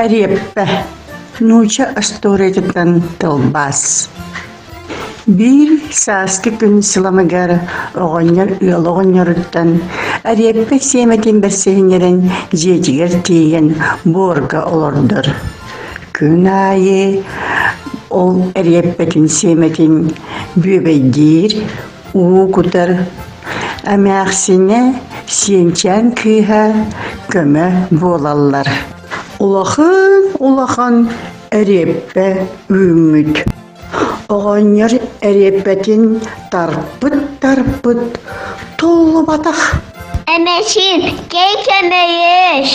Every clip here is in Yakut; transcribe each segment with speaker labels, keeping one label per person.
Speaker 1: Эриэппэ нуучча остуоруйатыттан тылбаас Биир сааскы күн сыламыгар оҕонньор ыал оҕонньоруттан эриэппэ сиэмэтин бэрсиһиннэрэн дьиэтигэр тиийэн буорга олордор. Күн аайы ол эриэппэтин сиэмэтин бүөбэйдиир, уу кутар, эмээхсинэ сиэнчээн кыыһа көмө буолаллар. Улахан-улахан эриэппэ үүммүт. Оҕонньор эриэппэтин тарпыт-тарпыт туллубатах.
Speaker 2: Эмэсин, кэй көмөйүс.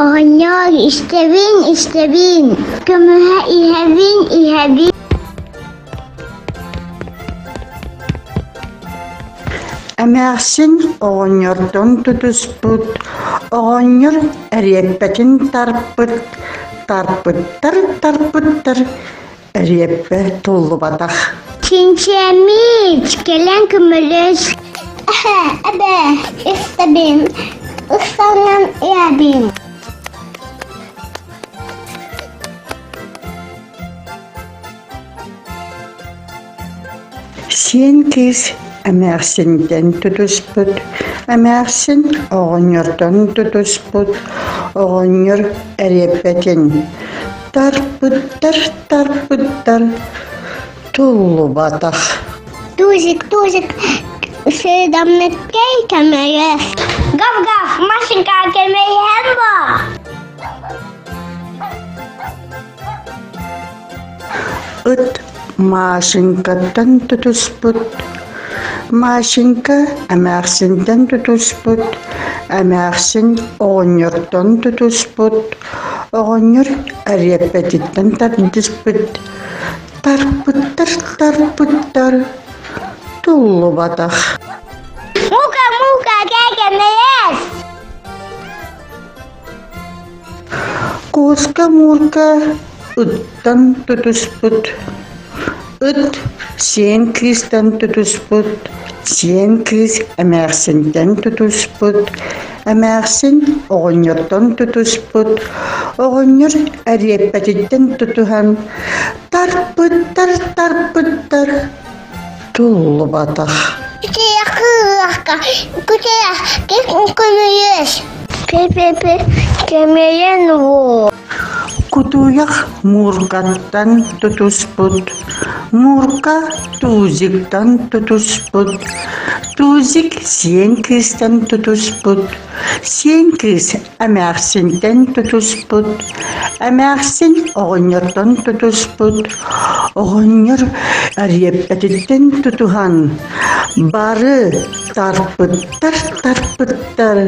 Speaker 2: Оҕонньор истэбин, истэбин, көмүһэ иһэбин, иһэбин.
Speaker 1: Эмээхсин оҕонньортон тутуспут, оҕонньор эриэппэтин тарпыт, тарпыттар тарпыттар, эриэппэ туллубатах.
Speaker 2: Чинчиэммит, кэлэн көмөлөс. Эбэ, истэбин, ыксалынан иһэбин.
Speaker 1: Сиэн кыыс эмээхсинтэн тутуспут, эмээхсин оҕонньортон тутуспут, оҕонньор эриэппэтин тарпыттар тарпыттар туллубатах.
Speaker 2: Тузик, тузик, сыдамныккай көмөлөс. Гав-гав, Машенька көмөлөһөн бо.
Speaker 1: Ыт Машенькаттан тутуспут, Машенька эмээхсинтэн тутуспут, эмээхсин оҕонньортон тутуспут, оҕонньор эриэппэтиттэн тардыспыт, тарпыттар тарпыттар туллубатах.
Speaker 2: Мука, мука, кэкэмэйэс!
Speaker 1: Куоска-муурка ыттан тутуспут, ыт сиэн кыыстан тутуспут, сиэн кыыс эмээхсинтэн тутуспут, эмээхсин оҕонньортон тутуспут, оҕонньор эриэппэтиттэн тутуһан тарпыттар тарпыттар туллубатах. Кутуйах мууркаттан тутуспут, муурка тузиктан тутуспут, тузик сиэн кыыстан тутуспут, сиэн кыыс эмээхсинтэн тутуспут, эмээхсин оҕонньортон тутуспут, оҕонньор эриэппэтиттэн тутуһан бары тарпыттар тарпыттар.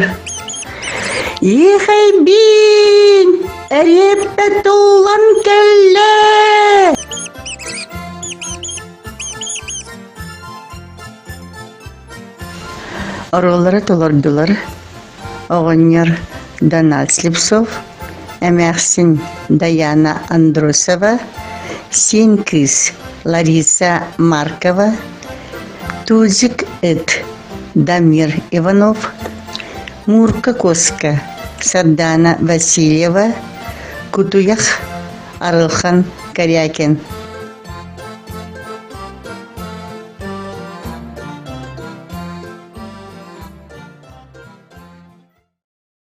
Speaker 1: Иэхэйбиин, эриэппэ туллан кэллэ! Оруоллары толордулар Оҕонньор Донат Слепцов, эмээхсин Даяна Андросова, сиэн кыыс Лариса Маркова, Тузик ыт Дамир Иванов, Мурка Куоска Сардаана Васильева, Кутуйах Арылхан Корякин.